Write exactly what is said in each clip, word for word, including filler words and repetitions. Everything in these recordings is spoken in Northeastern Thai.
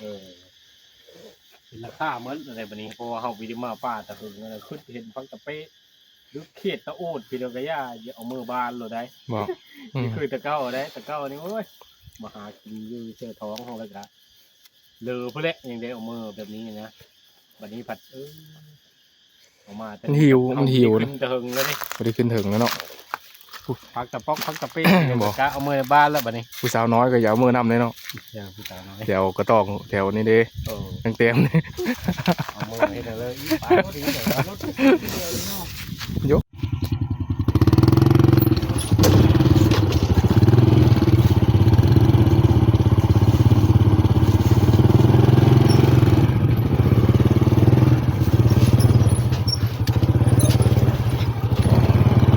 เออเป็นราคาเหมือนอะไรบัดนี้ เพราะว่าเฮาบ่ได้มาป่าตะเหิงนั่นน่ะ คือเห็นผักตะเปะ หรือเขตตะโอดพี่เดียวก็ย่า อย่าเอามือบานโลดได้ บ่ อืม นี่คือตะเก้าได้ ตะเก้านี่ โอ้ย มาหากินอยู่เสื้อท้องเฮาแล้วก็ เลอพุ้นแหละ ยังได้เอามือแบบนี้นะ บัดนี้ผัด เออ เอามาแต่ มันหิว มันหิว ขึ้นเถิงแล้วนี่ บ่ได้ขึ้นเถิงแล้วเนาะ ผักตะป๊อก ผักตะเปะ บ่ เดี๋ยวกะเอามือบานแล้วบัดนี้ ผู้สาวน้อยก็อย่าเอามือนำเลยเนาะ เดี๋ยวผู้สาวน้อย เดี๋ยวกระต้องแถวนี้เด้ เออ ตั้งเต็มนี่ เอามือให้เลย อี๋ ปาดพอดีเลย ยก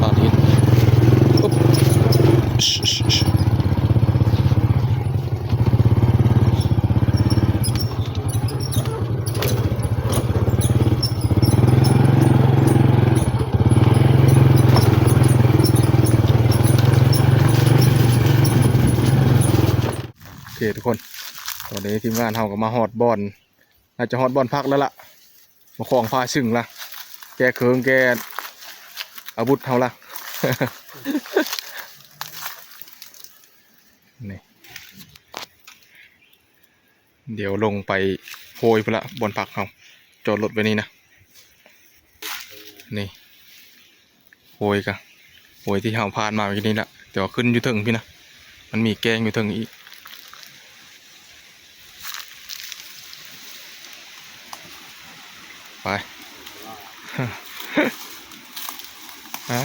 ตอนนี้ ปุ๊บ โอเคทุกคน ตอนนี้ทีมงานเฮาก็มาฮอดบ่อน น่าจะฮอดบ่อนพักแล้วล่ะ มาของพาซึ่งละ แก้เคิงแก้อาวุธเฮาละ นี่ เดี๋ยวลงไปโพยพุ้นละ บ่อนพักเฮา จอดรถไว้นี่นะ นี่ โพยกะ โพยที่เฮาผ่านมาเมื่อกี้นี่แหละ แต่ว่าขึ้นอยู่เทิงพุ้นนะ มันมีแก้งอยู่เทิงอีก ไป อ่า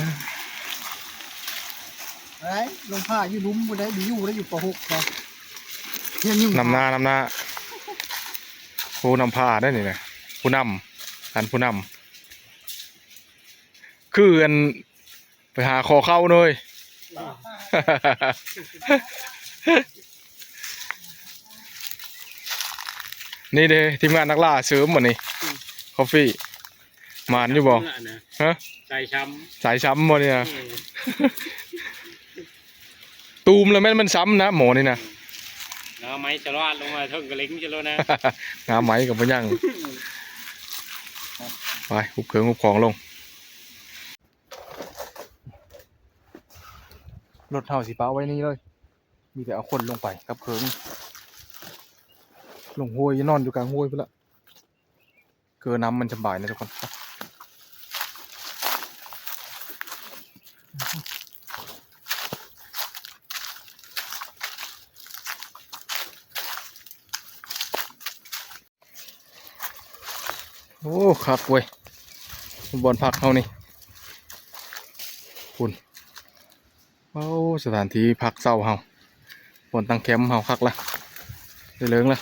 ไอ้ลงผ้าอยู่หลุมบ่ได้ อยู่ได้อยู่ ป.หก นะ เรียนอยู่ นำหน้า นำหน้า ผู้นำพาได้นี่นะ ผู้นำ อันผู้นำ คืออัน ไปหาขอเข้าเลย นี่เด้ ทีมงานนักล่าเสริมวันนี้ คอฟฟี่ หมานอยู่บ่ นั่นแหละนะ ฮะ สายช้ำ สายช้ำบ่เนี่ย เออ ตูมแล้วแม่นมันซ้ำนะหมอนี่นะ งาไม้ชะลอดลงมาเทิงกระเล็งชะลอนะ งาไม้กับบ่ยัง ไปหุบเครื่องหุบของลง รถเฮาสิปะไว้นี่เลย มีแต่เอาคนลงไปกับเครื่อง ลงห้วย นอนอยู่กลางห้วยไปละ เกลือน้ำมันสบายนะทุกคน โอ้ คักเว้ย บ่อนพักเฮานี่ คุณ โอ้ สถานที่พักเช้าเฮา บ่อนตั้งแคมป์เฮาคักละ ได้เลิงละ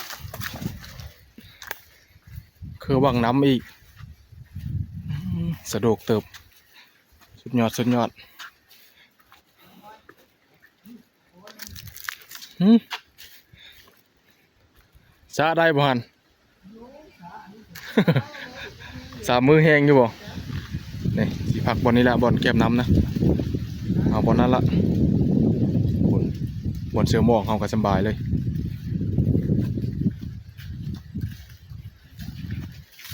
คือวังน้ำอีก อืม สะดวกเติบ สุดยอด สุดยอด หืม สะได้บ่หัน สามมื้อแห้งอยู่บ่ นี่สิพักบ่อนนี้ละ บ่อนแคมน้ำนะ เอาบ่อนนั้นละ บ่อน บ่อนเสือหมอกเฮาก็สบายเลย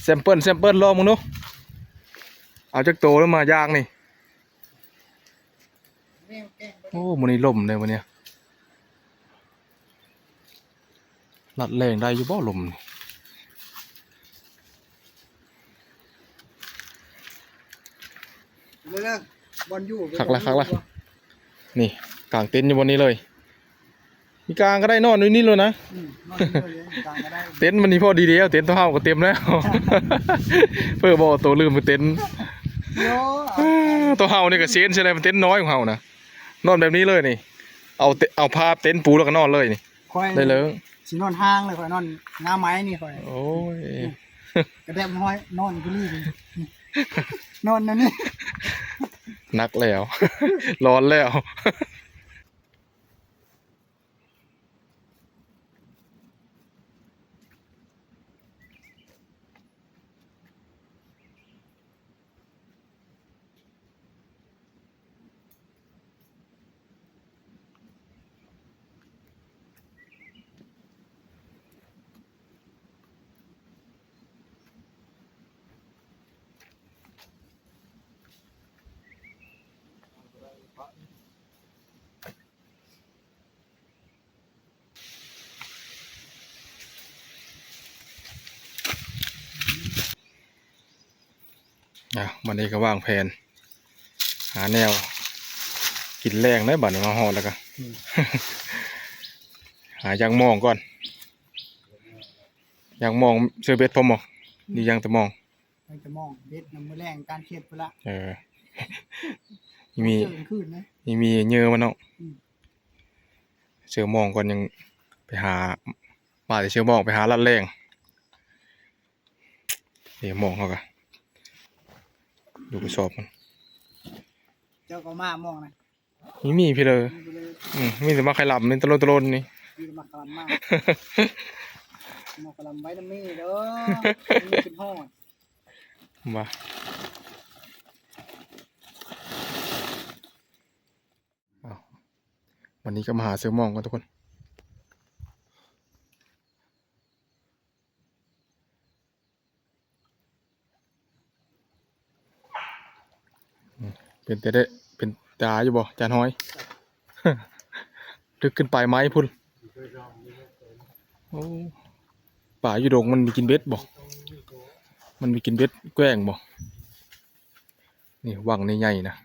แซมเปิล แซมเปิล ลองมึงดู เอาจักโตแล้วมาย่างนี่ โอ้ มื้อนี้ลมเลยมื้อนี้ ลัดแล่งได้อยู่บ่ลมนี่ เด้อ บ่อนอยู่ คักละ คักละ นี่ กางเต็นท์อยู่บ่อนนี้เลย มีกางก็ได้ นอนอยู่นี่เลยนะ อืม นอนอยู่นี่เลย กางก็ได้ เต็นท์มันนี่พอดีเดียว เต็นท์ตัวเฮาก็เต็มแล้ว เพื่อบ่ตัวลืมเต็นท์ โย่ ตัวเฮานี่ก็เซนใช่ไหม มันเต็นท์น้อยของเฮานะ นอนแบบนี้เลยนี่ เอาเต เอาผ้าเต็นท์ปูแล้วก็นอนเลยนี่ ค่อย ได้เลย สินอนห้างเลย ค่อยนอนงาไม้นี่ ค่อย โอ้ย กระแดมห้อย นอนก็รีบ นอนนั่นนี่ หนักแล้ว ร้อนแล้วอ่ะ วันนี้ก็วางแผน หาแนว กินแลงได้บัดนี้มาฮอดแล้วก็ อืม หายางมองก่อน ยางมองเสื้อเบสพร้อมบ่ อืม นี่ยางแต่มอง ยางแต่มอง เบสนำมื้อแลงการเขตพุ้นละ เออ มี เจอกันคืนนะ มี มีเหยื่อมันเนาะ อืม เสื้อมองก่อนยังไปหา มาแต่เสื้อมองไปหาลัดแลง เดี๋ยวมองเขากะดูกระสอบมัน เจ้าก็มามองนะ มี มีพี่เลย มีไปเลย อืม มีแต่มาไข่ลำ มีตะโลนตะโลนนี่ มีแต่มาขลำมาก มาขลำไว้น้ำมีเด้อ มีเป็นห่อ มา อ้าว วันนี้ก็มาหาเสื้อมองกันทุกคน อืม เป็นแต่ได้ เป็นตาอยู่บ่ จานหอย ลึกขึ้นไปไหมพุ่น โอ้ ป่าอยู่ดงมันมีกินเบ็ดบ่ มันมีกินเบ็ดแกว่งบ่ นี่วังนี่ใหญ่นะ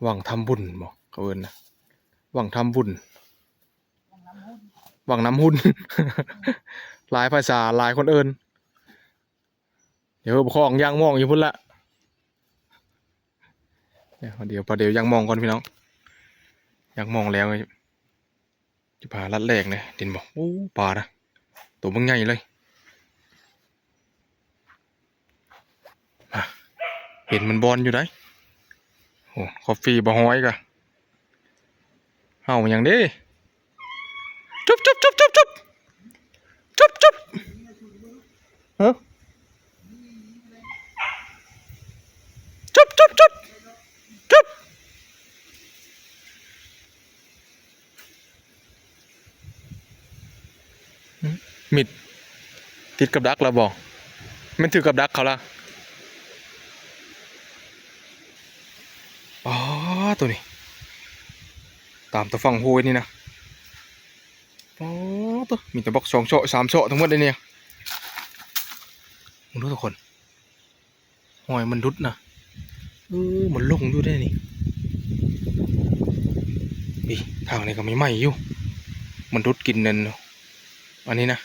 วังทำบุญบ่ เขาเอิ้นนะ วังทำบุญ วังน้ำหุ้น หลายภาษา หลายคนเอิ้น เดี๋ยวของยางมองอยู่พุ่นละ เดี๋ยว เดี๋ยว พอเดี๋ยวยางมองก่อนพี่น้อง ยางมองแล้ว สิพาลัดแหลกเนี่ย เห็นบ่ โอ้ ปลานะ ตัวบักใหญ่เลย อ่ะ เห็นมันบอนอยู่ไดโอ้ คอฟฟี่บ่ฮ้อยกะ เห่าหยังเด้ จุ๊บจุ๊บจุ๊บจุ๊บจุ๊บ จุ๊บจุ๊บ ฮะ จุ๊บจุ๊บจุ๊บจุ๊บ มิด ติดกับดักแล้วบ่ แม่นถือกับดักเขาละ อ๋อ ตัวนี้ ตามตะฝั่งห้วยนี่นะ อ๋อ ตัว มีแต่บักสองเซาะสามเซาะทั้งหมดเลยเนี่ย มึงดูทุกคน หอยมันดุดนะ เออ มันลงอยู่ได้นี่ นี่ ทางนี้ก็ใหม่ๆอยู่ มันดุดกินนั่น อันนี้นะ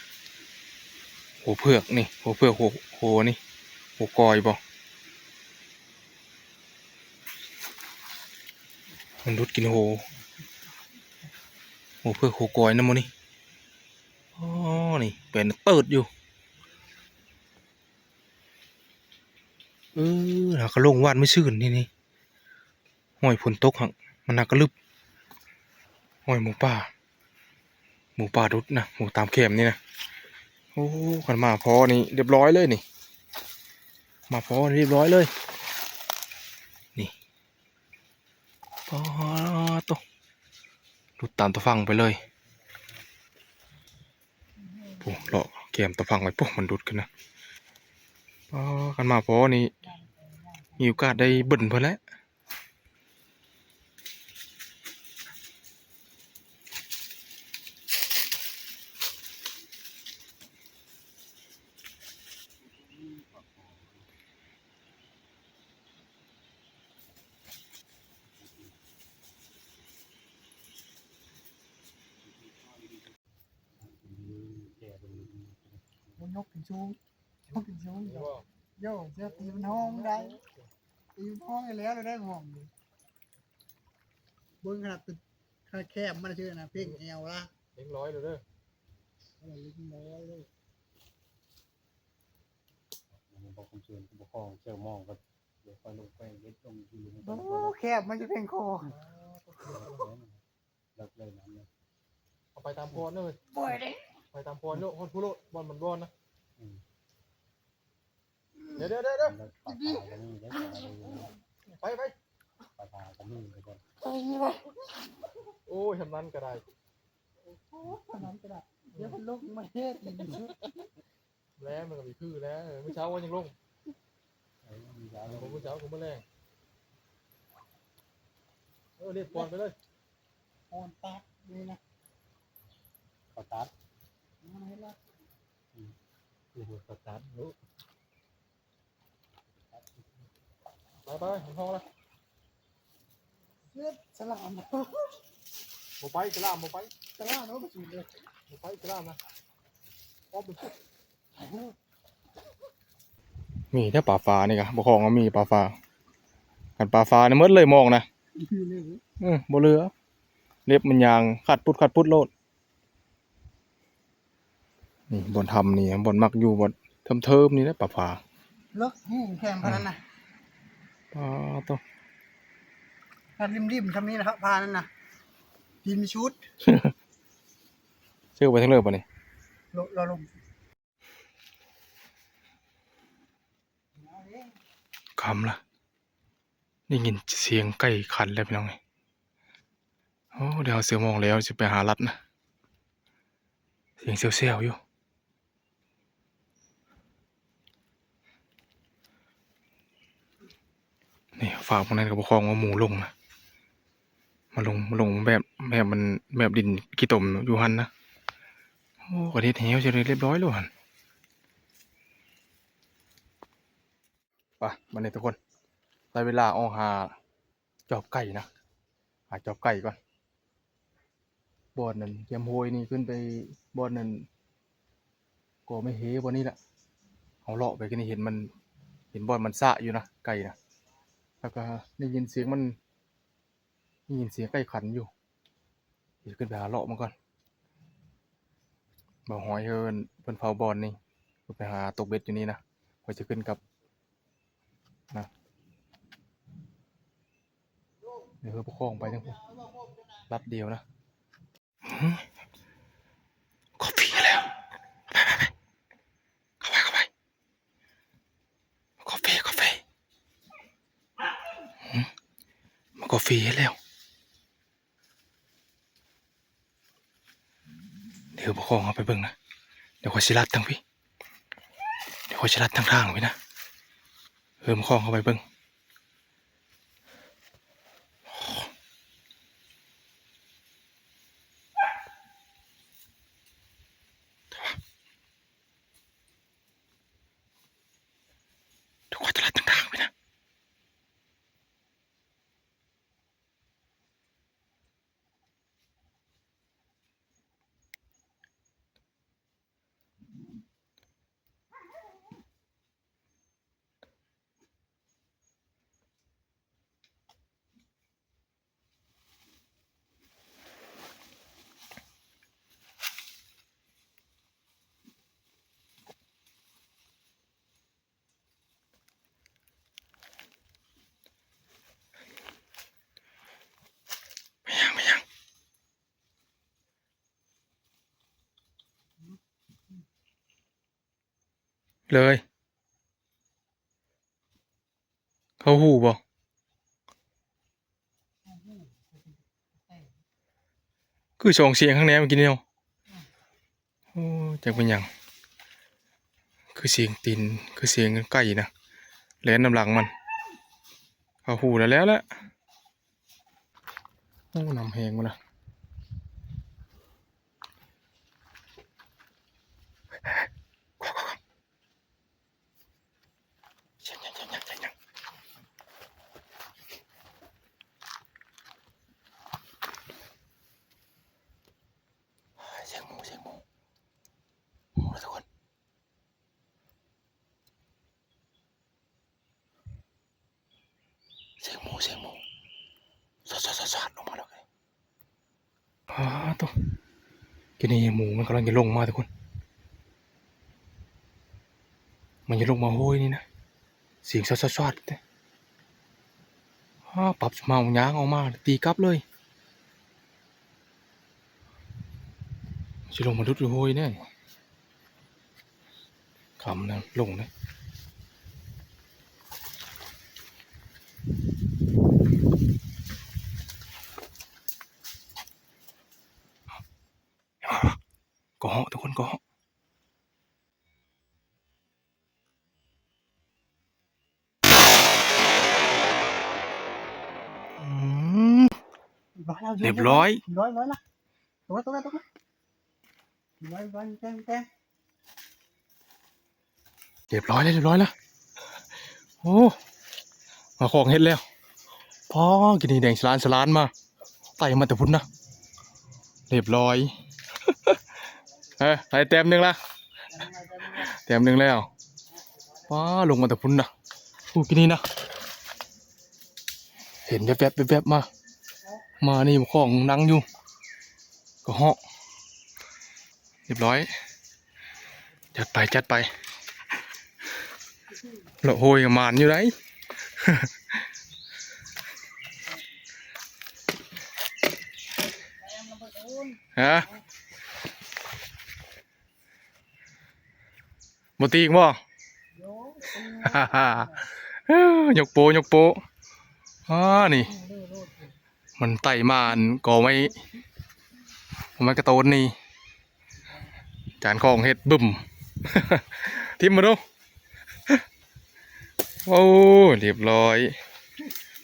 หัวเผือกนี่ หัวเผือก หัว หัวนี่ หัวกอยบ่ มันดุดกินหัว หัวเผือก หัวกอยนั่นหมดนี่ อ๋อ นี่ เป็นเติดอยู่ เออ หากะลงวานมื้อซื่นนี่นี่ หอยฝนตกหั่น มันหากะลึบ หอยหมูป่า หมูป่าดุดนะ หมูตามแคมนี่นะ โอ้ คันมาพ้อนี่เรียบร้อยเลยนี่ มาพ้อนี่เรียบร้อยเลย นี่ ป๊าดโต หลุดตามตะฝั่งไปเลย โอ้ เลาะแคมตะฝั่งไป ปุ๊บ มันหลุดขึ้นนะ ป๊าด คันมาพ้อนี่ มีโอกาสได้เบิ่นเพิ่นแหละ มันยกขึ้นสูง ยกขึ้นสูง โย่ เจ้าตีมันห้องได้ ตีมันห้องอยู่แล้ว เราได้ห้องอยู่ เบิ่งขนาดตึก ขนาดแคบมันชื่อนะ เพ่งแอวละ เล็กร้อยเลยเด้อ เออ เล็กร้อยเลย มันบอกคำเชิญผู้ปกครองเจ้ามองก็ เดี๋ยวค่อยลงไปเฮ็ดลงอยู่หลุมก่อน โอ้ แคบมันจะเพ่งคอ เลิกเลยน้ำเลย เอาไปตามพรเลย บ่อยเด้ ไปตามพรโลด ฮอดพุ้นโลด บ่อนมันบ่อนนะ อืม เดี๋ยว เดี๋ยว เดี๋ยว เดี๋ยว แล้วปลาปลาก็มีเด้อ ปลาก็มี ไป ไป ปลาปลาก็มีไปก่อน โอ้ย ทำนั้นก็ได้ โอ้โห ทำนั้นก็ได้ เดี๋ยวมันลงมาเฮ็ดอีก แล้วมันก็มีคือแล้ว เออ มื้อเช้าว่ายังลง เออ มื้อเช้า เออ มื้อเช้าก็มื้อแลง เออ เรียบก่อนไปเลย อ่อนตัดเลยนะ เขาตัด เอามาให้ละ อืม นี่เขาตัดลูก ไปไป ห้องละ เฮ็ดสลาม บ่ไป สลาม บ่ไป สลาม เอาไปสูดเลย บ่ไป สลามนะ ออกไป มีแต่ปลาฟ้านี่กะ บ่ของก็มีปลาฟ้า คันปลาฟ้านี่หมดเลยมองนะ เออ บ่เหลือ เล็บมันยาง ขัดปุดขัดปุดโลด นี่บ่อนทำนี่ บ่อนมักอยู่ บ่อนเทิมๆนี่แหละปลาฟ้า เลิกแห้งแคมพะนั้นน่ะ ปลาโต ถ้าริมๆ ทำนี่นะครับ พานั่นน่ะ ดินชุด เชื่อไปทางเลิกปะนี่ ลง ลง ค่ำละ ได้ยินเสียงไก่ขันแล้วพี่น้องเอ้ย โอ้ เดี๋ยวเสือมองแล้วจะไปหาลัดนะ เสียงแซวๆอยู่ นี่ ฝากพวกนั้นกับพวกของว่าหมูลงนะ มาลง มาลงแบบ แบบมัน แบบดินขี้ตมอยู่หั่นนะ โอ้ กระเด็ดแหวเฉยเลย เรียบร้อยแล้วหั่น ไป มาเนี่ยทุกคน ได้เวลาออกหาจอบไก่นะ หาจอบไก่ก่อน บ่อนนั้นเทียมโฮยนี่ขึ้นไป บ่อนนั้น ก็ไม่เฮบ่อนนี้แหละ เอาเลาะไปก็นี่เห็นมัน เห็นบ่อนมันสะอยู่นะ ไก่นะ แล้วก็ได้ยินเสียงมัน ได้ยินเสียงไก่ขันอยู่ เดี๋ยวขึ้นไปหาเลาะมันก่อน บ่าวหอยเพิ่น เพิ่นเฝ้าบ่อนนี่ เพิ่นไปหาตกเบ็ดอยู่นี่นะ ข้อยจะขึ้นกลับนะ เดี๋ยวเพิ่นประคองไปจังซี้ ลัดเดียวนะ หืม กาแฟแล้ว ไปไปไป เข้าไป เข้าไป กาแฟ กาแฟ หืม มากาแฟแล้ว เดี๋ยวประคองเข้าไปเบิ่งนะ เดี๋ยวข้อยสิลัดทางพี้ เดี๋ยวข้อยสิลัดทางทางพี้นะ เออ ประคองเข้าไปเบิ่ง เดี๋ยวข้อยสิลัดทางทางพี้นะ ไปยัง ไปยัง เลย เข้าหูบ่ คือสองเสียงข้างในเมื่อกี้นี่เนาะ โอ้ จักเป็นหยัง คือเสียงตีน คือเสียงไก่นะ แล่นนำหลังมัน เข้าหูแล้ว แล้วแหละ โอ้ น้ำแฮงมาละ เสียงหยัง เสียงหยัง เสียงหยัง เสียงหมู เสียงหมู หมูนะทุกคน เสียงหมู เสียงหมู สอด สอด สอด สอด ลงมาแล้วไง อ้า ตัว ทีนี้หมูมันกำลังจะลงมาทุกคน มันจะลงมาโห้ยนี่นะ เสียงสอด สอด สอด เนี่ย อ้า ปรับสมองยางออกมา ตีกลับเลย สิลงมาดุดอยู่โห้ยเนี่ย คำนั้นลงเนี่ย ก็เหาะ ทุกคน ก็เหาะ อืม เรียบร้อยแล้ว เรียบร้อย เรียบร้อยละ ตกแล้ว ตกแล้ว ตกแล้ว เรียบร้อย เรียบร้อย แจ้ง แจ้ง เรียบร้อยแล้ว เรียบร้อยแล้ว โอ้ มาของเฮ็ดแล้ว พอกินนี่แดงสลานสลานมา ไต่มาแต่พุ้นนะ เรียบร้อย เออ ได้แต้มหนึ่งละ แต้มหนึ่งแล้ว ว้า ลงมาแต่พุ้นนะ อู้ กินนี่นะ เห็นแวบๆ แวบๆ มา มานี่ของนังอยู่ ก็เหาะ เรียบร้อย จัดไป จัดไป เลาะโห้ยกับหมานอยู่ได๋ ฮะ บ่ตีอีกบ่ ยกโปะ ยกโปะ อ้า นี่ มันไต่มาอันกอไม้ กอไม้กระโตนนี่ จานของเฮ็ดบึ้ม ทิ่มมาดู โอ้ เรียบร้อย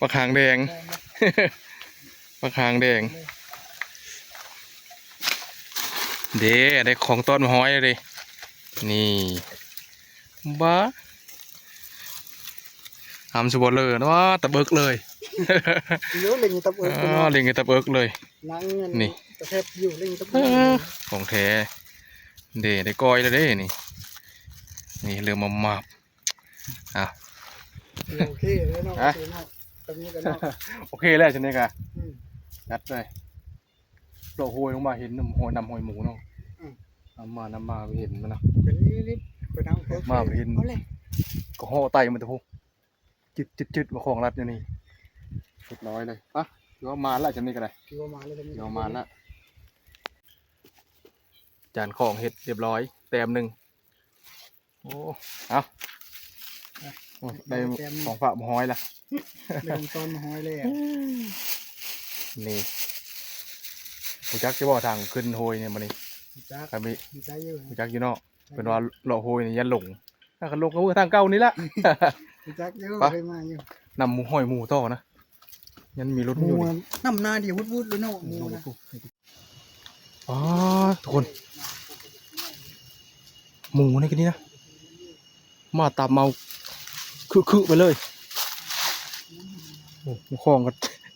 ปลาคางแดง ปลาคางแดง เด้ ได้ของต้อนมาฮ้อยเลย นี่ บ้า หำสุบ่เลย ว้า ตะเบิกเลย เดี๋ยวเล่นอยู่ตะเบิก อ๋อ เนาะ เล่นอยู่ตะเบิกเลย นั่งเงิน นี่ กระแทบอยู่เล่นอยู่ตะเบิก เออ ของแท้ เด้ ได้ก้อยแล้วเด้ นี่ นี่ เริ่มมามาบ อ่ะ โอเคเลยเนาะ ฮะ โอเคเนาะ ตรงนี้กันเนาะ โอเคแล้ว ทีนี้กะ อืม จัดเลย เลาะโห้ยลงมาเห็นน้ำห้อย น้ำห้อยหมูเนาะ อืม นำมานำมาไปเห็นมันนะ เป็นลิตรเป็นน้ำเพิ่ม มาไปเห็น เอาเลย ก็ห่อไตมันตะพุก จึดจึดจึดมาของรัดอยู่นี่ เรียบร้อยเลยปะ ถือว่ามาละจำนี้ก็ได้ ถือว่ามาแล้วจำนี้ ถือว่ามาละ จานของเห็ดเรียบร้อย แต้มหนึ่ง โอ้ เอา โอ้ ได้ แต้มหนึ่ง ของฝากมาห้อยละ ได้ของต้อนมาห้อยแล้ว นี่ รู้จักจะบอกทางขึ้นห้วยเนี่ยมื้อนี้ รู้จัก ครับพี่ รู้จักอยู่ รู้จักอยู่เนาะ เป็นว่าเลาะห้วยนี่ยันหลง ถ้ากันหลงก็เมื่อทางเก่านี่ละ รู้จักอยู่ ไป เคยมาอยู่ นำหมูห้อยหมูต่อนะ ยันมีรถ ห มา มู อยู่นี่ นำหน้าเดียววุดๆเลยเนาะ หมูนะ อ๋อ ทุกคน หมูนี่กันนี่นะ มาตามเอา คือๆไปเลย โอ้ หมูของก็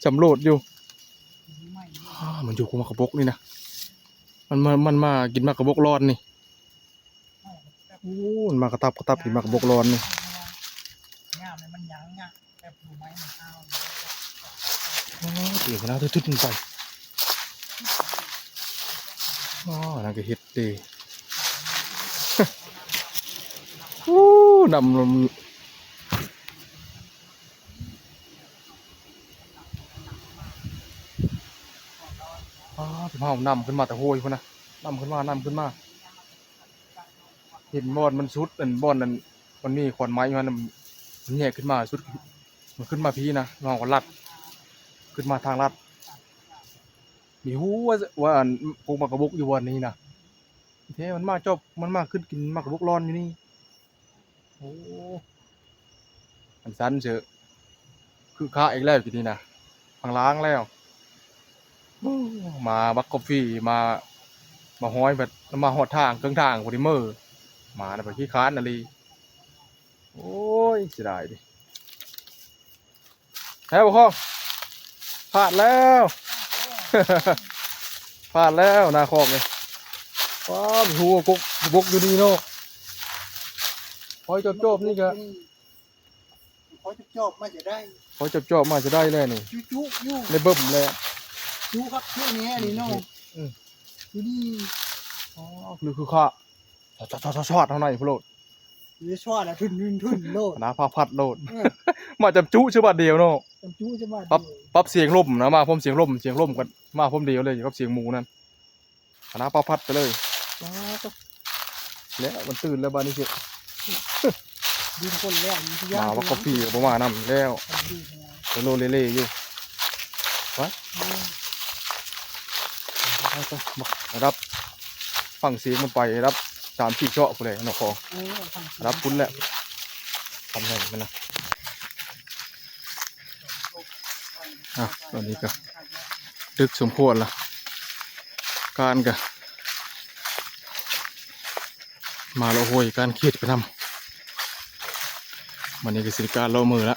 จำโลดอยู่ อ่า มันอยู่กับหมากกระบกนี่นะ มันมา มันมากินหมากกระบกร้อนนี่ โอ้ มันมากระตับกระตับกินหมากกระบกร้อนนี่ อ๋อ เดี๋ยวนะ ตึ๊ดๆไป อ๋อ นั่นก็เห็ดเด้ โอ้ นำลม อ๋อ ที่เฮานำขึ้นมาแต่ห้วยพุ้นนะ นำขึ้นมา นำขึ้นมา เห็นบ่อนมันสุด อันบ่อนนั้น มันมีขอนไม้อยู่หั่นน่ะ มันแยกขึ้นมาสุด มันขึ้นมาพี้นะ เฮาก็ลัด ขึ้นมาทางลัด มีฮู้ว่า ว่าอันปลูกหมากกระบกอยู่บ่อนนี้นะ แท้มันมาจอบ มันมาขึ้นกินหมากกระบกร้อนอยู่นี่ โอ้ อันซั้นเสอะ คือค้าอีกแล้วทีนี้นะ พังล้างแล้ว โอ้ มาบักกาแฟ มา มาห้อยบัด มาฮอดทาง เครื่องทางพอดีเมอ มาแล้วไปขี้ค้านนาลี โอ้ย เสียดายดิ แพ้บ่คอง พลาดแล้ว พลาดแล้ว หน้าคอกเลย ว้าว หัวกกบกอยู่นี่เนาะ หอยจอบๆนี่ก็ หอยจอบๆมาจะได้ หอยจอบๆมาจะได้เลยนี่ จุๆอยู่ ในเบิ่มเลย จุครับ จุนี่ อันนี้เนาะ อืม อยู่นี่ อ๋อ คือ คือข้า ชอดๆๆๆเท่านั้นพุ้นโลด อยู่ชอดอะ ทุนๆๆโลด นะ ฟ้าพัดโลด เออ มาจำจุชื่อบาทเดียวเนาะ จำจุชื่อบาทเดียว ปรับ ปรับเสียงลมนะ มาพร้อมเสียงลม เสียงลมกัน มาพร้อมเดียวเลยกับเสียงหมูนั่น คณะปรับพัดไปเลย ป๊าดโต แล้วมันตื่นแล้วบาดนี้สิ ดินคนแล้ว มันสิย่าง มาบักกาแฟก็บ่มานำแล้ว มันดีนะ โลเลๆอยู่ วะ อืม ระดับ ฟังเสียงมันไประดับสามสี่เซาะพุ้นแหละเนาะของ เออ ฟังเสียง ระดับพุ้นแหละ ทำไงมันนะ อ่ะ ตอนนี้ก็ดึกสมควรละ การก็ มาเลาะห้วย การเขตไปนำ วันนี้ก็สิการเลาะมือละ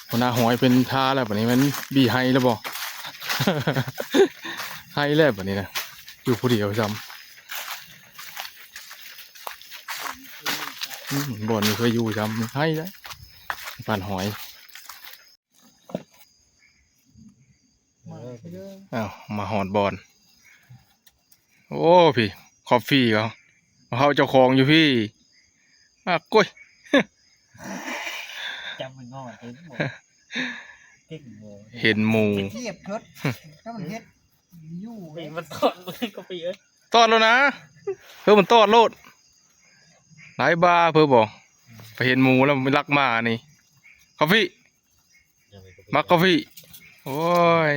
หัวหน้าหอยเป็นท่าแล้ว บัดนี้มันบีไฮแล้วบ่ ไฮแล้วบัดนี้นะ อยู่ผู้เดียวซ้ำ อืม บ่อนนี้เคยอยู่ซ้ำ ไฮแล้ว บ้านหอย มาเด้อ อ้าว มาฮอดบ่อน โอ้ พี่ คอฟฟี่เขา เขาเจ้าของอยู่พี่ อ่ะ กุ้ย จำมันงอเต็มหมด เก่งเลย เห็นหมู เทียบเถิด ถ้ามันเฮ็ดอยู่ นี่มันตอนมึงก็ไปเอ้ย ตอดแล้วนะ เพิ่นมันตอดโลด หลายบาเพิ่นบอก ไปเห็นหมูแล้วมันลักมานี่ คอฟฟี่ มักกาแฟ โอ้ย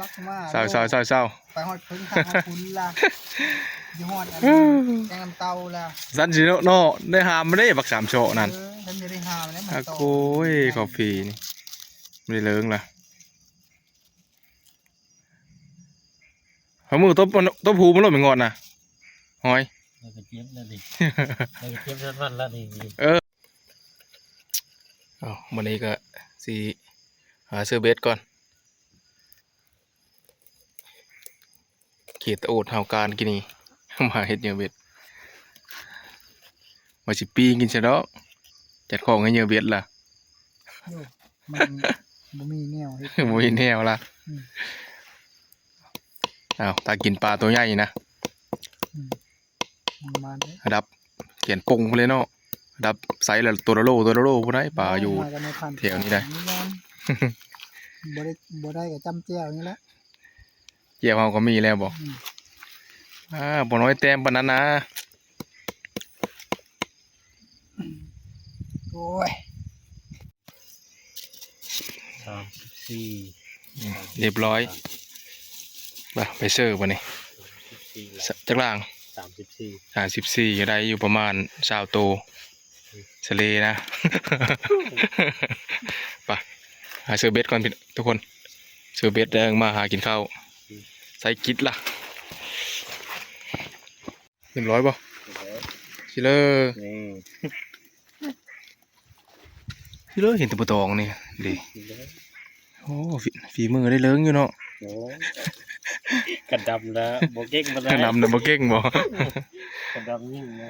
ลักมา เศร้า โลด เศร้า เศร้า เศร้า ไปฮอดเพิ่งทางฮอดคุณล่ะ อยู่ฮอดอัน แกงน้ำเต้าล่ะ สันสิเนาะ ได้หามมาได้บักสามโชะนั่น เออ ฉันจะได้หามแล้วมัน อ่ะ โต โอ้ย กาแฟนี่ ไม่ได้เลิงล่ะ เอามือตบมัน ตบหูมันโลด ไม่งอนนะ หอย แล้วก็เจ็บแล้วนี่ แล้วก็เจ็บนั่นมันแล้วนี่ เออ เอา มื้อนี้ก็สิหาซื้อเบ็ดก่อน เขตตะโอดเฮาการกินนี่ มาเฮ็ดเหยื่อเบ็ด ว่าสิปิ้งกินซะดอก จัดของให้เหยื่อเบ็ดล่ะ โย่ มันบ่มีแนวเฮ็ด บ่มีแนวล่ะ อืม อ้าว ตากินปลาตัวใหญ่นะ มันมาเด้อ ระดับเขียนปงไปเลยเนาะ ระดับไซส์ละตัวละโล ตัวละโล ผู้ใดปลาอยู่ มากันในพัน แถวนี้ได้ นี่ยัง บ่ได้ บ่ได้กับจ้ำแจ่วนี่แหละ แจ่วเฮาก็มีแล้วบ่ อืม อ่า บ่น้อยแต้มปานนั้นนะ โอ้ย สามสิบสี่ อืม เรียบร้อย ไป ไปเสิร์ฟวันนี้ สามสิบสี่ จักล่าง สามสิบสี่ สามสิบสี่ ก็ได้อยู่ประมาณซาวโต สะเลนะ ไป หาซื้อเบ็ดก่อนพี่ทุกคน ซื้อเบ็ดแล้วมาหากินข้าว ใส่กิดล่ะ เรียบร้อยบ่ สิเลย นี่ สิเลย เห็นแต่ปลาตองนี่ ดี สิเลย โอ้ ฝี ฝีมือได้เลิงอยู่เนาะ โอ้ กระดำนะ บ่เก่งปานใด กระดำนะ บ่เก่งบ่ กระดำยิ่งนะ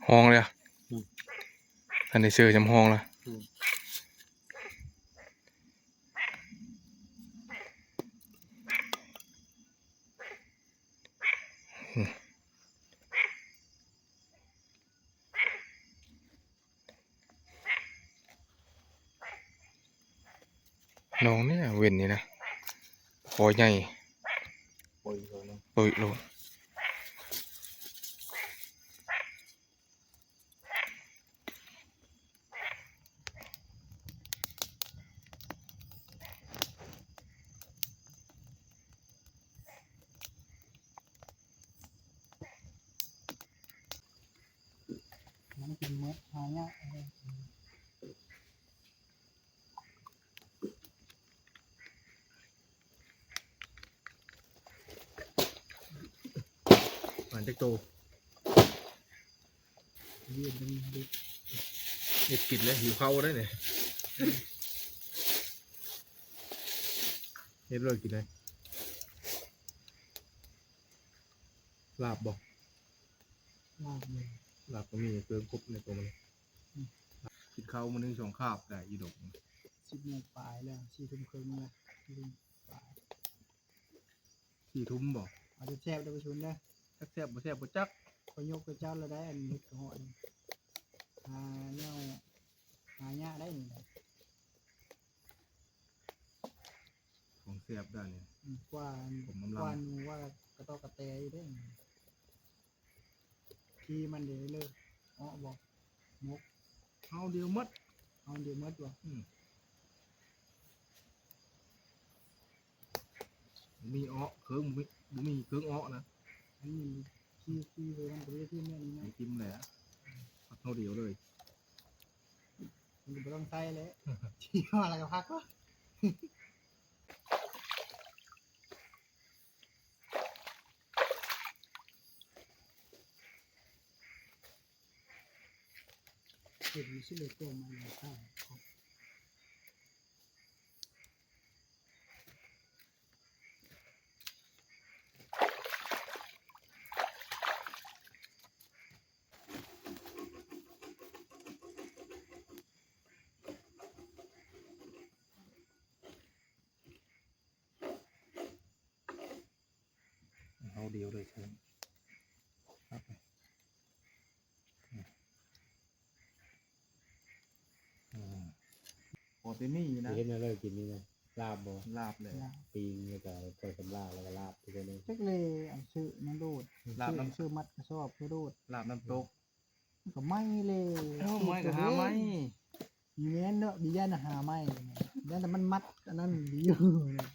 ห้องเลยอะ อืม อันนี้ซื้อจำห้องละ อืม อืม น้องเนี่ยเว้นนี่นะ คอใหญ่ โอ้ยโลนะ โอ้ยโล มันกินหมด หายาก หวานจักโต เวียนกันเด็ด เฮ็ดกินแล้วหิวข้าวได้เนี่ย เฮ็ดเลยกินเลย ลาบบ่ ลาบเลย ลาบก็มีเครื่องครบในตัวมัน อืม กินข้าวมื้อหนึ่งสองคาบได้อยู่ดอก สิบโมงปลายแล้ว สี่ทุ่มครึ่งแล้ว สี่ทุ่มปลาย สี่ทุ่มบ่ เอาแซ่บๆ เด้อประชุมเด้อ จักแซ่บบ่แซ่บบ่จัก ข้อยยกไปเจ้าละได้ อันนี้เฮ็ดกระเหาะนี่ หาแนว หายากได้นี่นะ ของแซ่บได้นี่ อืม กว่า ผมน้ำลาย กว่าหนูว่ากระตอกกระแตอยู่เด้ ขี้มันเด้เลย เอ้อ บอก มก เอาเดียวหมด เอาเดียวหมดว่ะ อืม มีเอ้อ เครื่องบ่มี บ่มีเครื่องเอ้อนะ อันนี้ขี้ ขี้เลย มันก็เรียกที่แม่นี่นะ มีจิ้มแหละ เอาเดียวเลย มันก็บ่ต้องใส่เลย ขี้มาแล้วก็พักวะ เก็บอยู่สิเลย ตัวมันเลยครับ เอาเดียวเลยครับ ครับ อืม พอที่นี่นะ เฮ็ดแนวเลยกินนี่นะ ลาบบ่ ลาบเลย ปิ้งแล้วก็ก้อยสำลาแล้วก็ลาบที่นี่ จักเลย อันซื้อมันโดด ลาบน้ำ ซื้อมัดกระสอบคือโดด ลาบน้ำตก มันก็ไหม้เลย เอ้า ไหม้ก็หาไหม้ แม่นเนาะ ดีย่านหาไหม้เนี่ย ย่านแต่มันมัดอันนั้นดีอยู่เนี่ย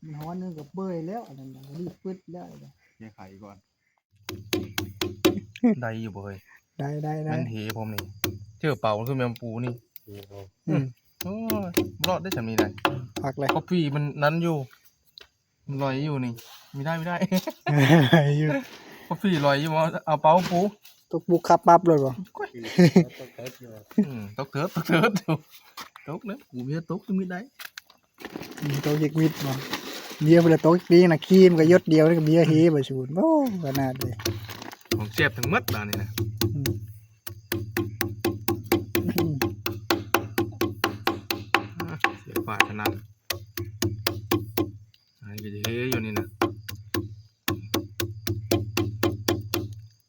มันฮ้อนนึงก็เปื่อยแล้ว อันนั้นน่ะก็รีบปึ๊ดแล้ว แก้ไขก่อน ได้อยู่บ่เฮ้ย ได้ ได้ ได้ มันเหผมนี่ เจอเป่าคือแมงปูนี่ อืม โอ้ย รอดได้สำนี้ได้ พักเลย กาแฟมันนั้นอยู่ มันลอยอยู่นี่ ไม่ได้ ไม่ได้ อยู่ กาแฟลอยอยู่บ่ เอาเป่าปู ตกบุกขับปั๊บเลยบ่ ตกเถิดอยู่ อืม ตกเถิด ตกเถิด ตกแล้ว กูมีตกจะมีได้ อืม ตกยิกวิดบ่ เบียร์ไปละตกปีนะ ครีมก็หยดเดียวนี่ก็เบียร์เฮบ่สูน โอ้ ขนาดเลย ของแซ่บทั้งหมดตอนนี้นะ อืม อืม อ่ะ เสียบปากขนาด เฮ้ยอยู่นี่นะ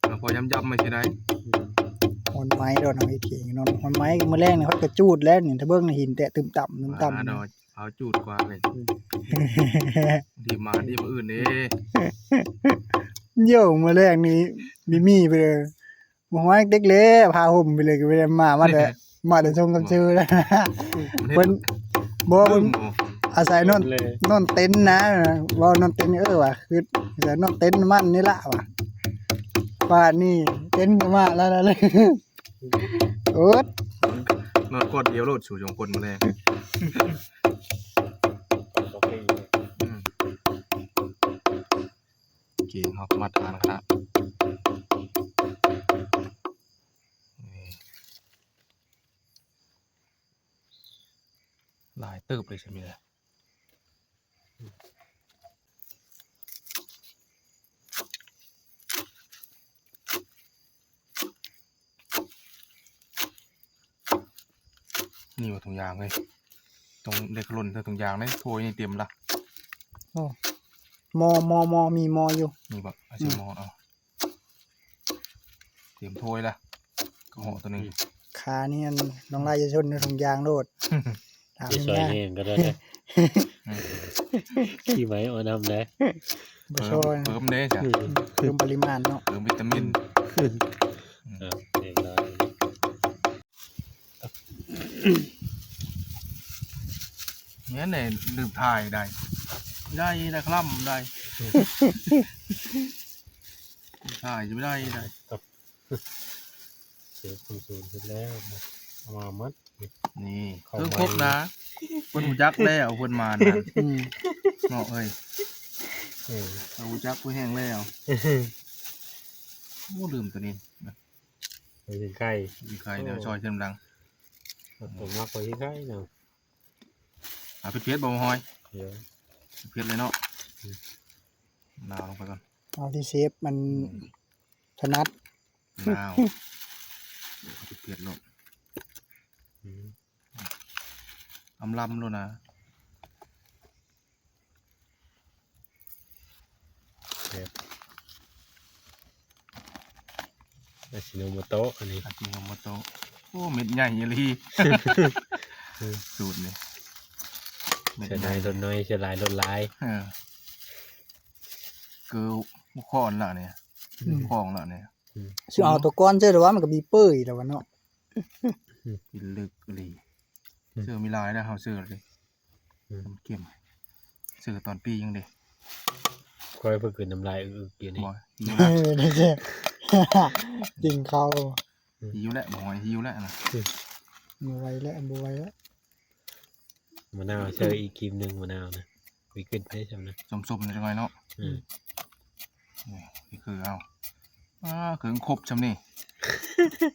อ่ะ พอยำๆ ไม่ใช่ได้ ฮอนไม้โดนเอาไว้ทิ้งนอนฮอนไม้มื้อแลงนี่เขากระจูดแล้วนี่ ถ้าเบิ่งนี่หินแตะตึมต่ำตึมต่ำ มาดอก เอาจูดกว่าเลย อืม ดีมาดีมาอื่นเด้ โย่มื้อแลงนี่มีมีไปเลย บ่ฮ้อยเด็กเลย พาห่มไปเลย ก็บ่ได้มา มาแต่ มาแต่ชงกับชื่อแล้ว เพิ่น บ่ เพิ่น อาศัยนอน เลย นอนเต็นท์นะ ว่านอนเต็นท์ เออว่ะ คืออาศัยนอนเต็นท์มันนี่ละว่ะ ป่านนี้เต็นท์ก็มาแล้วนะเลย โอ๊ด นอนกอดเดียวโลดสู่สองคนมาเลย อืม โอเค เฮามาทานครับ นี่ หลายเติบเลยใช่ไหมล่ะ นี่ว่าถุงยางเลย ตรงเด็กหล่นใส่ถุงยางเลย ถ้วยนี่เต็มละ โอ้ หม้อ หม้อ หม้อ มีหม้ออยู่ นี่บ่ เอาใส่ อืม หม้อเอา เตรียมถ้วยละ กระเหาะตัวหนึ่ง ขานี่อันน้องลายจะชนในถุงยางโลด ถาม สิ แม่ ซอยแห้งก็ได้นะ อืม ขี้ไม้เอาน้ำได้ บ่ซอย เพิ่ม เพิ่มเด้จ้ะ อืม เพิ่มปริมาณเนาะ เพิ่มวิตามิน อืม อ่ะ เรียบร้อย เนี่ยเนี่ยลืมถ่ายได้ ได้ได้คล่ำได้ ถ่ายจะไม่ได้ได้ เซฟคุณศูนย์เสร็จแล้ว เอามามัด นี่ เข้า เครื่องครบนะ มา เพิ่นรู้จักแล้ว เพิ่นมานั่น อืม เนาะเอ้ย เออ เรารู้จักผู้แห้งแล้ว โอ้ ลืมตัวนี้นะ ไปถึงไข่ มีไข่เดี๋ยว โอ้ ซอยเส้นหลัง เอาผมมักไปที่ไข่เนาะ อ่ะ เผ็ดๆ บ่ฮ้อย เดี๋ยว เผ็ดเลยเนาะ อืม ลาวลงไปก่อน เอาที่เชฟมัน อืม ถนัด ลาว เผ็ดๆ โลด อืม อำลำโลดนะ แบบ อาจิโนโมโตะอันนี้ อาจิโนโมโตะ โอ้ เม็ดใหญ่อีหลี อืม สูตรนี่ เม็ด เสีย ใหญ่ ดายลดน้อย เสียดายลดหลาย เออ คือบ่คอนละเนี่ย อืม คองละเนี่ย อืม สิเอาตัวก้อนเจ้าหรือว่ามันก็มีเปื่อยแล้ววะเนาะ อืม กินลึกอีหลี อืม เสื้อมีลายแล้ว เฮาเสื้อเลย อืม เข้ม เสื้อตอนปียังเด็ก ค่อยเพิ่งกลืนน้ำลายอึกๆ อยู่นี่ บ่ หิวแล้ว เออ นั่นแหละ กินข้าว อืม หิวแล้ว บ่ไหว หิวแล้วนะ อืม บ่ไหวแล้ว บ่ไหวแล้ว มะนาวใส่อีกครีมหนึ่ง มะนาวนะ วิกฤตไปจำนะ ส้มๆ นิดหน่อยเนาะ อืม นี่ นี่คือเอา อ่า เครื่องครบจำนี่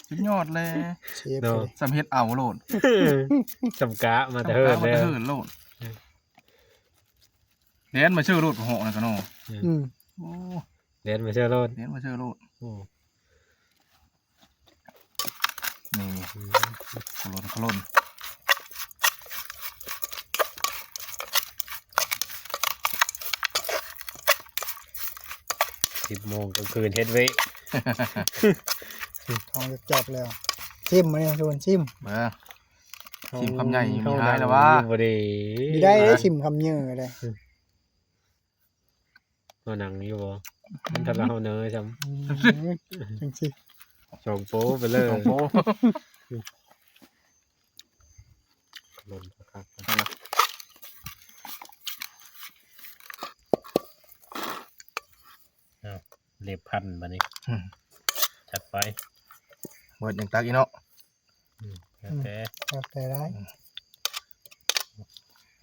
สุดยอดเลย เชฟ เนาะ เลย สำเฮ็ดเอาโลด สำกะมาแต่เฮิรน สำกะมาแต่เฮิรน เลย โลด อืม แล่นมาเชื่อโลด เหาะนะกะเนาะ อืม อืม โอ้ แล่นมาเชื่อโลด แล่นมาเชื่อโลด โอ้ นี่ อืม ขลุ่นขลุ่น สิบโมงกลางคืนเฮ็ดเวะ ท้องจอกๆ แล้ว ซิมมาเนี่ย ชวนซิม เออ ซิมคำใหญ่ มีหายแล้ววะ บ่ได้ มีได้เลย ซิมคำเยอะเลย อืม เอาหนังอยู่บ่ มันทะเลาะเฮาเนยซ้ำ อืม จังสิ สองโป๊ไปเลย สองโป๊ ลนคักๆ อ้าว เล็บพันบัดนี้ อืม จัดไป เบิดยังตักอีกเนาะ อืม แล้วแต่ แล้วแต่ได้ อืม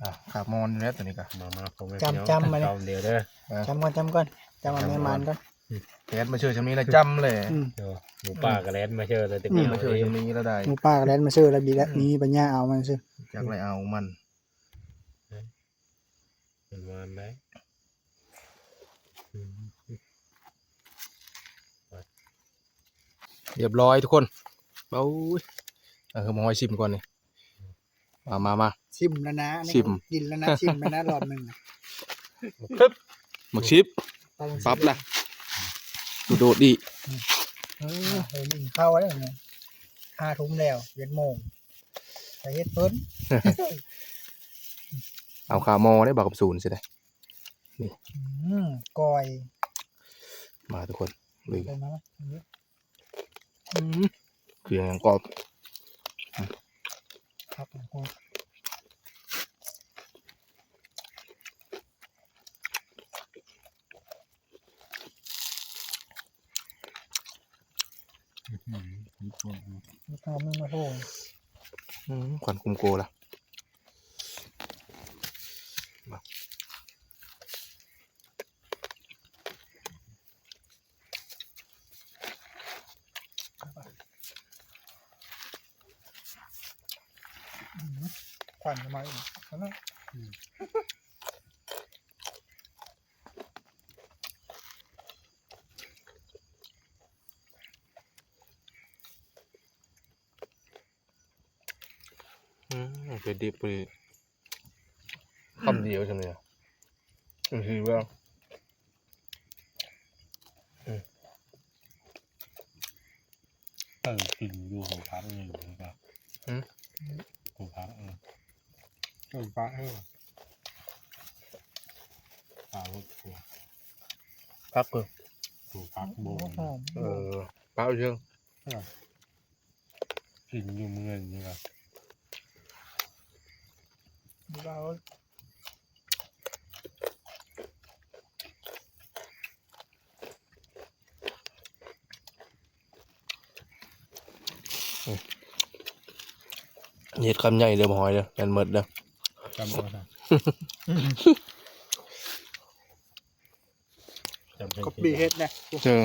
อ่ะ ขาบมอนอยู่แล้วตัวนี้กะ มา มา พ่อแม่ จำ พี่น้อง จำมาเลย จำเดียวเด้อ เออ จำก่อน จำก่อน จำเอาแม่มันก่อน อืม แล่นมาเชื่อชำนี้แล้วจำเลย อืม เดี๋ยวหมูป่าก็แล่นมาเชื่อเลย อืม มาเชื่อชำนี้แล้วได้ หมูป่าก็แล่นมาเชื่อแล้ว มีแล้ว อืม มีปัญญาเอามันซื่อ จักเลยเอามัน มันวานได้ อืม เรียบร้อยทุกคน โอ้ย เออ มาหอยซิมก่อนนี่ มา มา มา ซิมแล้วนะ นี่ ซิม กินแล้วนะ ซิมแล้วนะ รอบหนึ่งนะ ครับ หมากชิป ปรับละ ดูโดดดี เออเฮ้ยลิงเข้าแล้วเนี่ยห้าทุ่มแล้วเจ็ดโมงไปเฮ็ดเพิ่น เอาคาหมอได้บักกับศูนย์สิได้ อืมก้อย มาทุกคนลุย เพิ่นมาไหม อืมเสียงยังกรอบ ครับผม อืม นี่ทำไม่มาโทษ อืมควันคุมโกละ ควันมาอีกแล้วนะ อืมเป็นดิบพอดีคำเดียวใช่ไหมอ่ะอืมคือว่า เออกินอยู่ของพักนี่อยู่หรือเปล่า หืม ของพักเออ ต้นปลาเออ ปลาลูกตัว พักเพิ่ม ของพักโบน หอม เออปลาเชิง กินอยู่เมืองนี่แหละ ดูว่า เห็ดคำใหญ่เด้อบ่หอยเด้อแม่นหมดเด้อ จำเอาซะจำใส่ ก็บีเฮ็ดนะ เจอ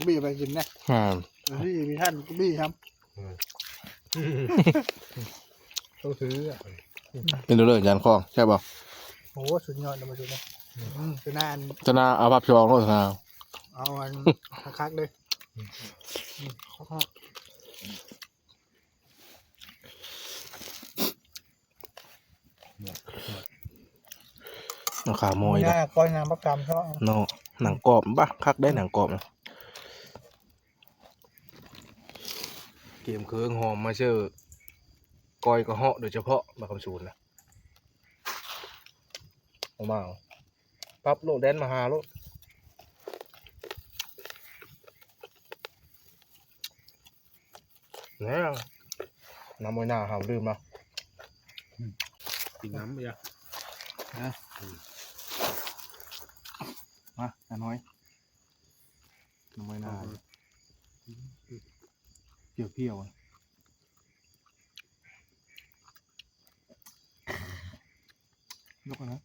บีไปกินนะ อ่า พี่มีท่านก็บีครับ ต้องซื้ออ่ะ เป็นเรื่องจานข้องใช่ป่ะ โอ้สุดยอดเลยมาสุดนะอืมสุดนาน ชนะเอาภาพชองโลดชนะ เอาอันคักๆเลยอืม เอาขาโมย ห นะ น้าก้อยน้ำประกำชอบ เนาะหนังกรอบปะคักได้หนังกรอบนะเกมเครื่องหอมมาเชื่อก้อยกระเหาะโดยเฉพาะมาคำศูนย์นะเอามาเอาปั๊บโลดแดนมาหาโลดเนี่ยน้ำมวยหน้าหาลืมมา กินน้ำไปอ่ะ มาน้อยน้ำมวยหน้าเพียวๆอะยกนะ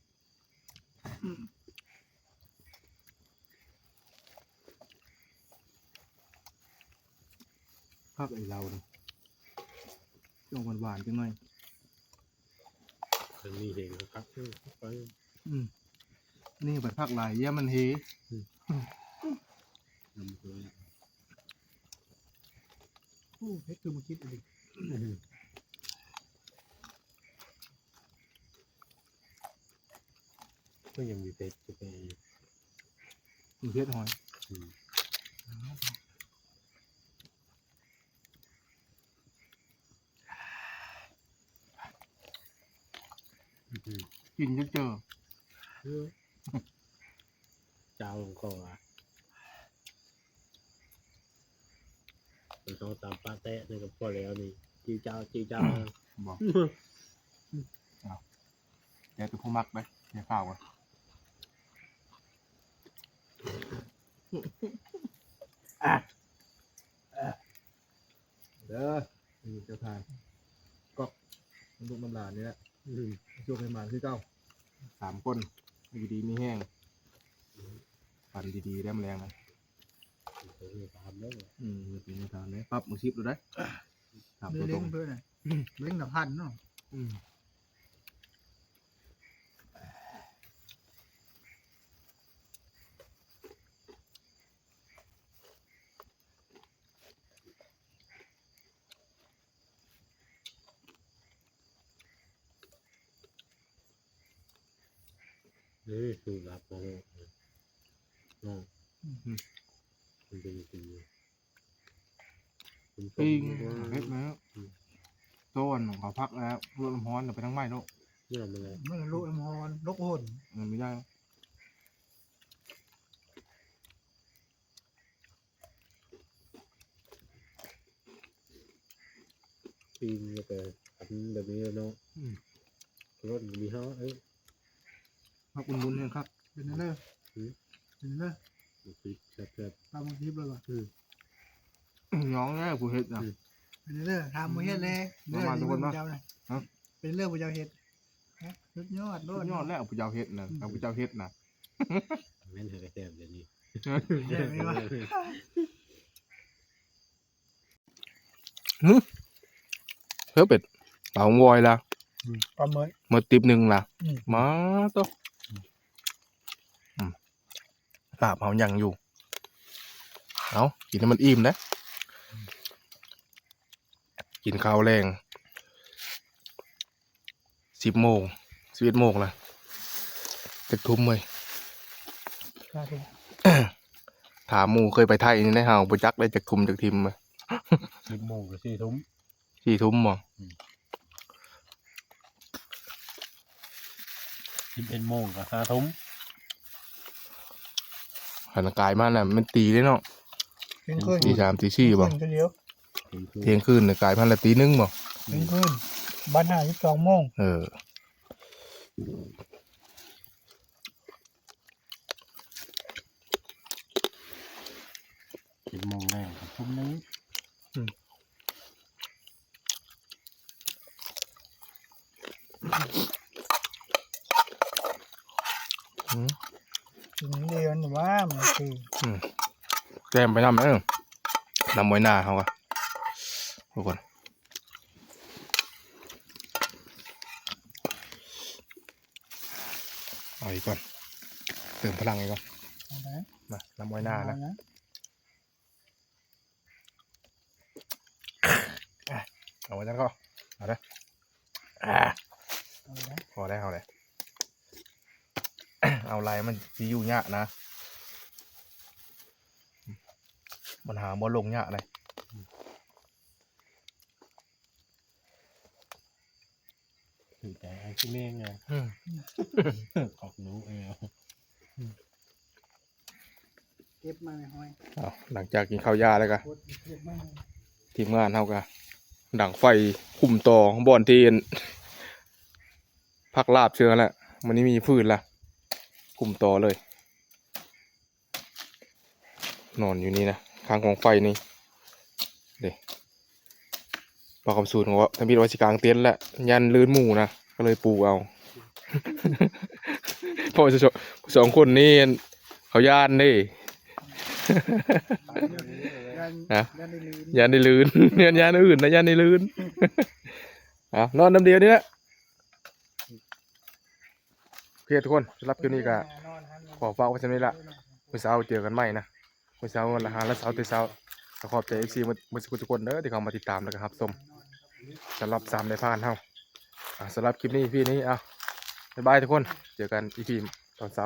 ผักไอ้เราเนี่ยต้องหวานๆจังหน่อย เคยมีเห็นนะครับเออไป อืมนี่เป็นผักหลายเยี่ยมันเฮ นำตัวเนี่ย โอ้เพชรคือมาคิดอะไร ก็ยังมีเพชรจะไป มีเพชรหอย อืม กินจะเจอ เออเจ้าของเขาอ่ะมันต้องตามปลาแตะนี่ก็พอแล้วนี่จีเจ้าจีเจ้า บอกเอาเดี๋ยวตัวผู้มักไปเดี๋ยวข้าวก่อน เด้อนี่เจ้าทานก๊อกน้ำลูกน้ำหลานนี่แหละ อืม โชคให้หมานคือเก่าสามคนอยู่ดีมีแห้งฝันดีๆได้มาแรงนะ เดี๋ยวจะทำแล้ว อืมอยู่ดีมีทานเลยปรับมือชิปดูได้ถาม เบ ตัวต ลิ รง ง เพื่อนน่ะเบลิงกับพันเนาะ อืม นี่คือลาบของเนาะ อืม มันเป็นจริงๆ เป็นต้ม ปิ้ง ด้วย เผ็ดแล้ว อืม ต้นของเขาพักแล้ว ลวกน้ำร้อนเดี๋ยวไปทั้งไหม้ลูก เนี่ยมันเลย มันลวกน้ำร้อน ลวกโหน มันไม่ได้ ปิ้งแล้วก็อันแบบนี้เนาะ อืม รสมันมีเฮาเอ้ย มาอุ่นๆ ให้ครับ เป็นเด้อ อืม เป็นเด้อ ปิดแซ่บๆ ตามคลิปเลยว่ะ อืม น้องแน่ผู้เฮ็ดนะ อืม เป็นเด้อ ทำมื้อเฮ็ดเลย มาทุกคนมา เจ้าน่ะ ฮะ เป็นเรื่องผู้เจ้าเฮ็ด นะ สุดยอดโล สุ ด ดยอดแล้วผู้เจ้าเฮ็ดนะ อืม เอาผู้เจ้าเฮ็ดนะ แม่นเธอกระแซบเดี๋ยวนี้ แซ่บไหมวะ หึ เฮ้ยเป็ด เป๋าวอยละ อืม ปลาหมึก เมื่อติ๊บหนึ่งละ อืม มาตัว อืม ลาบเฮายังอยู่ เอากินให้มันอิ่มนะ กินข้าวแลง สิบโมง สิบเอ็ดโมงละ จักทุ่มเว้ย สาธุ ถามหมู่เคยไปไทยนี่นะ เฮาบ่จักได้จักทุ่มจักทิมเว้ย สิบโมงกับสี่ทุ่ม สี่ทุ่มบ่ อืม สิบเอ็ดโมงกับห้าทุ่ม หันกายมาน่ะ มันตีได้เนาะ เที่ยงคืน ตีสาม ตีสี่บ่ เที่ยงคืนเดียว เที่ยงคืน เที่ยงคืนน่ะ กายมาละตีหนึ่งบ่ เที่ยงคืน บ้านห้าสิบสองโมง เออ สิบโมงแรกกับทุ่มหนึ่ง อืม อืม กินเดียวนี่ว่ามันคือ อืม แกมไปนำเด้อ นำไว้หน้าเขาอะ ทุกคน เอาอีกก่อน เติมพลังอีกก่อน เอาไป มา นำไว้หน้านะ เอานะ อ่ะ เอาไว้นั่นก็ เอาเลย อ่ะ เอาเลย พอแล้ว เอาเลย เอาลายมันสิอยู่ยากนะ มันหาบ่ลงยากเลย ถือใจไอ้ขี้เม้งไง อืม ออกหนูเอว เก็บมาไม่ห้อย เอา หลังจากกินข้าวยาแล้วก็ โคตรเก็บมา ทีมงานเฮาก็ดังไฟคุมต่อบ่อนที่พักลาบเชื่อแล้ว มันนี้มีฟืนละ คุมต่อเลย นอนอยู่นี่นะ ข้างกองไฟนี่ เด้ ปลาคำสูนของว่า ทำพิดว่าสิกางเต็นท์แหละ ย่านลื่นหมู่นะ ก็เลยปูเอา เพราะว่าสอง สองคนนี่เขาย่านเด้ ย่าน นะ ย่านได้ลื่น ย่านได้ลื่น ย่าน ย่านอื่นนะ ย่านได้ลื่น เอา นอนน้ำเดียวนี่แหละ โอเคทุกคน สำหรับคลิปนี้ก็ขอฝากไว้เท่านี้ละ มื้อเช้าเจอกันใหม่นะ มื้อเช้าวันละหาละเช้าแต่เช้า ก็ขอบใจ เอฟซี หมด หมดทุกคนเด้อ ที่เข้ามาติดตามแล้วก็รับชม สำหรับสามนายพรานเฮา อ่ะ สำหรับคลิปนี้ อีพีนี้ เอา บ๊ายบายทุกคน เจอกัน อีพี ตอนเช้า